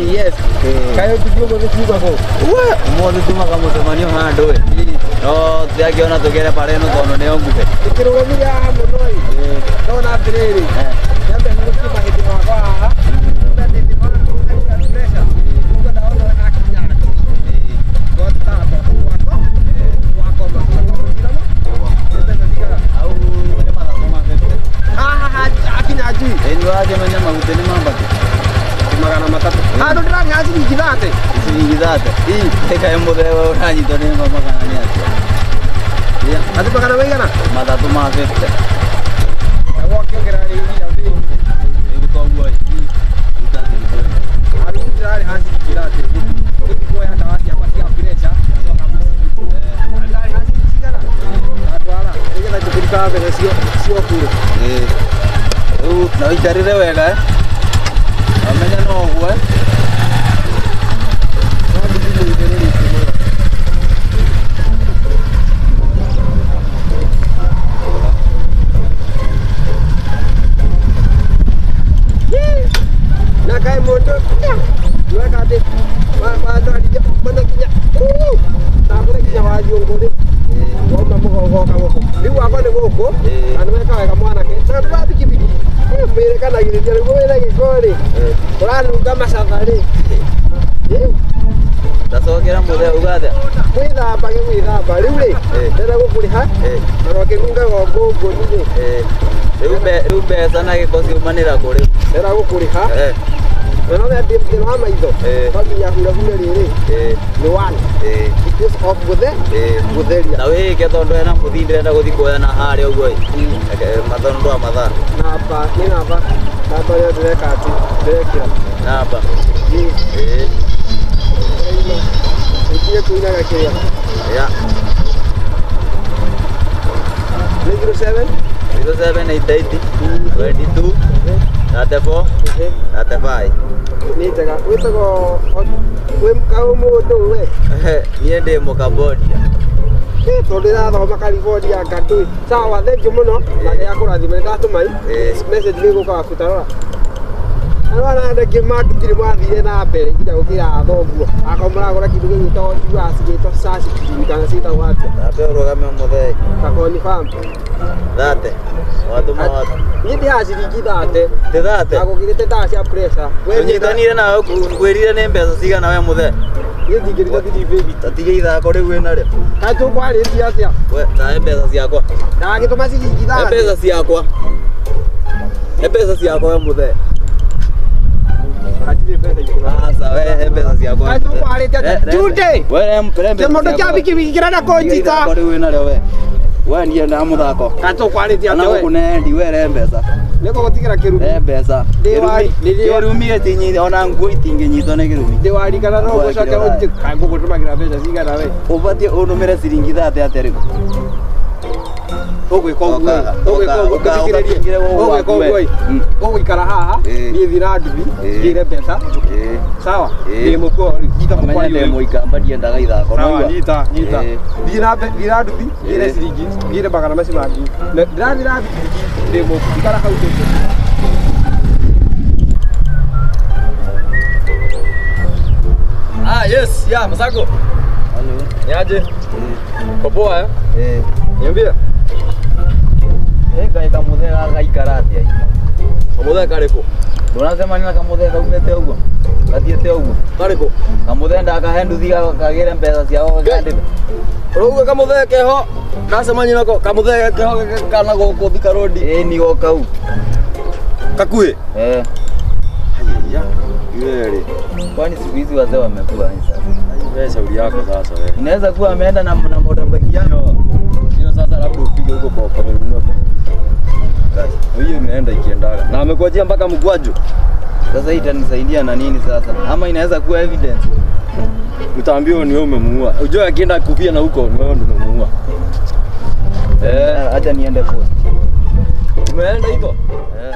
Yes. Kayo tuthie ũmũthĩ kiuga kũ? We, ũmũthĩ tumaga mũcemanio handũ ĩ. No tũtiakĩona tũgere bara ĩno tondũ nĩyo nguhĩ. Ndĩkĩrũgamire haha mũno ĩ. Ndona atĩrĩrĩ. Nyambe hurũkie mahĩndĩ makwa haha. Nĩwakĩmenya maguta nĩ mambate. Magana matatũ. Handũ ndĩrarĩha ciringi 30. Ciringi 30. Ĩkaĩ mũthee we ũranyitwo nĩ ngoma kana nĩ atĩa? Atĩ magana maigana? Matatũ ma 50. Na wakĩongerera iria thĩ. Rĩu toguo ĩ. Ruta ciringi. Rĩu ndĩrarĩha ciringi 30. Gũthiĩ kuoya ndawa ciakwa cia pressure. Ndĩrarĩha ciringi cigana? Ndatwara. Nĩgetha ngĩkũrutaga mbeca cio kure. Rĩu na ũikarĩre wega eh? Wamenya no ũguo eh? No nduthi mũitĩrĩrĩte mũno. Na kaĩ mũndũ weka atĩ watwarithia mana nginya ndakũre nginya wathiũngũ rĩ wauma mũgongo gũkũ rĩu wakwa nĩ gũkũ na nĩ weka wega mwanake na ndũ wa bikibiki mwĩrĩkanagĩrĩria rĩu wĩna gĩko rĩ ũranunga macatha rĩ. Ndacokera mũthee uga atĩa? Mwĩthambage gwĩthamba rĩu rĩ ndĩrenda gũkũrĩha na rwakĩnungaga ngũngũni rĩ. Rĩu mbeca na gĩko ciumanĩra kũ rĩu? Ndĩrenda gũkũrĩha na no thĩna wa maitho no nginya hurahure rĩrĩ nĩ one because of gũtheria na wĩke tondũ hena mũthii ndĩrenda gũthiĩ kuoya na harĩa ũguo ĩ mathaa ũndũ wa mathaa. Namba nĩ namba namba ĩrĩa ndĩreka atĩ ndĩrekĩra namba ĩtige kũinaga kĩrĩa ya nĩ 07 0788 22 34 35. Nĩ njega. Wĩtagwo kaũ mũndũ we? Niĩ ndĩ Mũkambodia. Tondũ ndĩrathoma California ngatũ. Sawa, thank you mũno na Ngai akũrathime. Nĩ ndatũma message nĩ ĩgũka waku tarora. Arona ndĩ mangĩtirĩ mwathire na mbere nginya gũkĩra thoguo. Akorwo mũragũra kĩndũ gĩgwĩtwo US gĩtwo sunscreen kana ciĩtagwo atĩa? Ambe ũrũgame mũthee. Kakoni farm. 30. Watũma watu. Niĩ ndĩhaha ciringi 30. Ti 30? Ndagũkĩrĩte ndawa cia pressure. Tũnyitanire nawe ngwĩrire nĩ mbeca cigana we mũthee? Niĩ ndingĩruta 350. Ta tiga ithako rĩu wĩnarĩo. Kaĩ tũkwarĩtie atĩa? We, tahe mbeca ciakwa. Ndagĩtũma ciringi 30. Mbeca ciakwa. Mbeca ciakwa we mũthee. Hatirĩ mbeca ingĩ. Aca we, he mbeca ciakwa. Kaĩ tũkwarĩtie atĩa? Jude! We, he mbeca ciakwa. Kĩmũndũ kĩa bikibiki kĩrenda kũnjita. Ithako rĩu wĩnarĩo we. We niĩ nda mũthako. Kaĩ tũkwarĩtie Ona atĩa we? gũkũ nĩ we re mbeca. Nĩ gũgũtigĩra kĩrumi. Re mbeca. Kĩrumi gĩtinyita ona nguo itingĩnyitwo nĩ kĩrumi. Ndĩwarikana no ũgũcoke ũnjĩ kaĩ ngũgũtũmagĩra mbeca cigana we? Ũbatiĩ ũnũmĩre ciringi 30 atĩa rĩu? Ũgwĩka ũguo ũgwĩka ũguo ngũthikĩrĩrie. Ũgwĩka ũguo ũgũikara haha niĩ thiĩ na nduthi ngĩre mbeca. Sawa? Ndĩ mũkũo rĩu nyita mũkwa rĩu. Ndĩ mũikamba ndiendaga ithako. Sawa, nyita nyita. Thiĩ na nduthi ngĩre ciringi ngĩre magana macio mangĩ. Ndĩrathiĩ na bikibiki ndĩ mũkũ ikara hau tũtũ. Ah, yes, ya Masako. Halo. Niaje? Uko poa eh? Niambie. Kaĩ kamũthee gaka gaikara atĩa? Kamũthee karĩkũ? Ndũracemania na kamũthee kaumĩte ũguo? Gathiĩte ũguo? Karĩkũ? Kamũthee ndakahe nduthi kagĩre mbeca ciao gakandĩbe. Ũrauga kamũthee keho ndacemania nako kamũthee keho kana gũkũ Thika Road? Ĩĩ niko kau. Kakuhĩ? Eh. Haiya. Iwe rĩ. Kwani siku hizi wazee wamekuwa ni sasa? Wewe shauri yako sasa wewe. Inaweza kuwa ameenda na motorbike yako. Hiyo sasa labda upige huko kwa amenunua. Hiyo imeenda ikiendaga. Na amekuachia mpaka mkwaju. Sasa hii itanisaidia na nini sasa? Ama inaweza kuwa evidence. Utaambiwa ni wewe umemuua. Unajua akienda kufia na huko ni wewe ndio umemuua. Acha niende post. Umeenda hivyo? Eh.